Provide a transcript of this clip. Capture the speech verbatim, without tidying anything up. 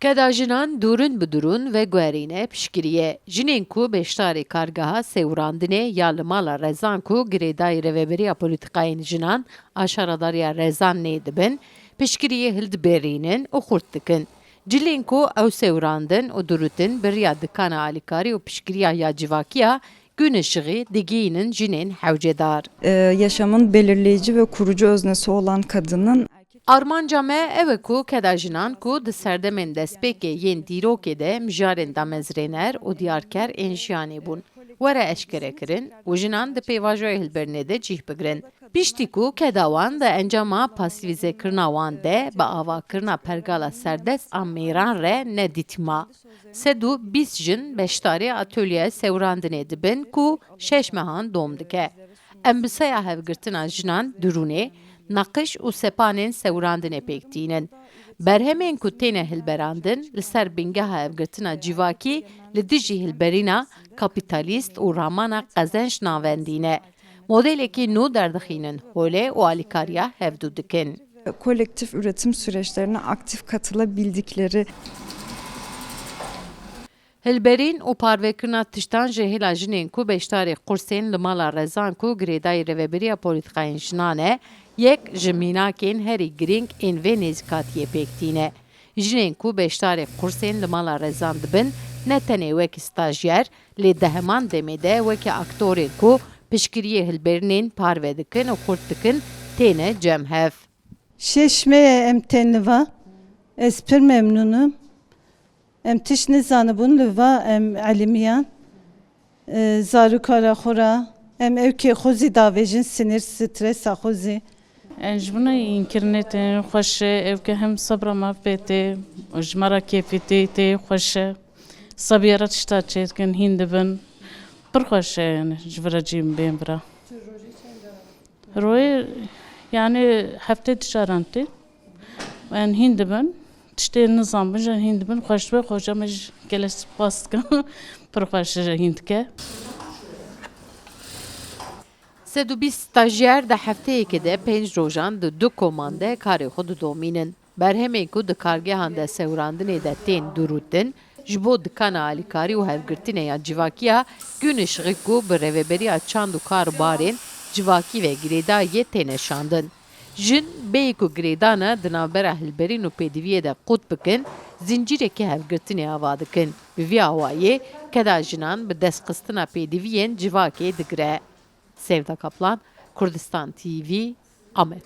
Keda jinan durûn bi durûn veguherîne piştgiriyê. Jinên ku beşdarê kargeha sewirandinê ya li mala rezan ku girêdayî rêveberiya polîtîkayên jinan a şaredariya rezan nêdibin, piştgiriyê hildibêrînin û xurt dikin. Cilên ku ew sewirandin û dirûtin bi riya dikana alîkarî û piştgiriya ya civakî ya Gün Işığı digihînin jinên hewcedar. Ee, yaşamın belirleyici ve kurucu öznesi olan kadının Armanca me ew e ku keda jinan ku di serdemên destpêkê yên dîrokê de mijarên damezrêner û diyarker ên jiyanê bûn, were eşkerekirin û jinan di pêvajoyê hilberînê de cih bigrin. Piştî ku keda wan di encama pasîvîzekirina wan de bi avakirina pergala serdest a mêran re ne dîtî ma. Sed û bîst jin beşdarê atolyeya sewirandinê dibin ku şeş mehan dom dike. Em bi saya hevgirtina jinan dirûnê, naqîş û sepanên sewirandinê pêk tînin. Berhemên ku têne hilberandin li ser bingeha hevgirtina civakî li dijî hilberîna kapîtalîst û ramana qezenç navendî ne. Modelekî nû derdixînin holê û alîkariya hevdû dikin. Kolektif üretim süreçlerine aktif katılabildikleri Hilberîn û parvekirina tiştan ji hêla jinên ku beşdarê qursên li mala rezan ku girêdayî rêveberiya polîtîkayên jinan e, yek ji mînakên herî girîng ên vê nêzîkatiyê pêk tîne. Jinên ku beşdarê qursên li mala rezan dibin, ne tenê wekî stajyer, lê di heman demê de wekî aktorên ku piştgiriyê hilberînên parve dikin û xurt dikin, têne cem hev. Şeş meh e em tên li va. Ez pir memnûn im. Em tişt nizanibûn, li va em elimiyan. E, zarokara xwe re. Em ewkê xwe zî davêjin, sinir, stresa xwe zî. Em ji bin înkirnê tên xweş e, ewke hem sebra me pê tê, ji me re kêfî tê, tê xweş e. Sebiye re tişta çêdikin, hîn dibin. Pir xweş e, yani, ji vira cî bên vira. Royê, yani, heftê du caran tê. Em hîn dibin. Tiştê nizanbin, ji hîn dibin. Xweş dibe, xoca me ji gelek spas dikim. Pir xweş ji hîn dike. Sed û bîst stajyer di hefteyekê de pênc rojan di du koman de karê xwe didomînin. Berhemên ku di kargehan de sewirandinê de tên dirûtin, ji bo dikana alîkarî û hevgirtinê ya civakî ya Gün Işığı ku bi rêveberiya çand û kar û barên civakî ve girêdayî ye têne şandin. Jin bêyî ku girêdana di navbera hilberîn û pêdiviyê de qut bikin, zincîrekî hevgirtinê ava dikin. Bi vî awayî keda jinan bi destxistina pêdiviyên civakê digire. Sevda Kaplan, Kurdistan T V, Amed.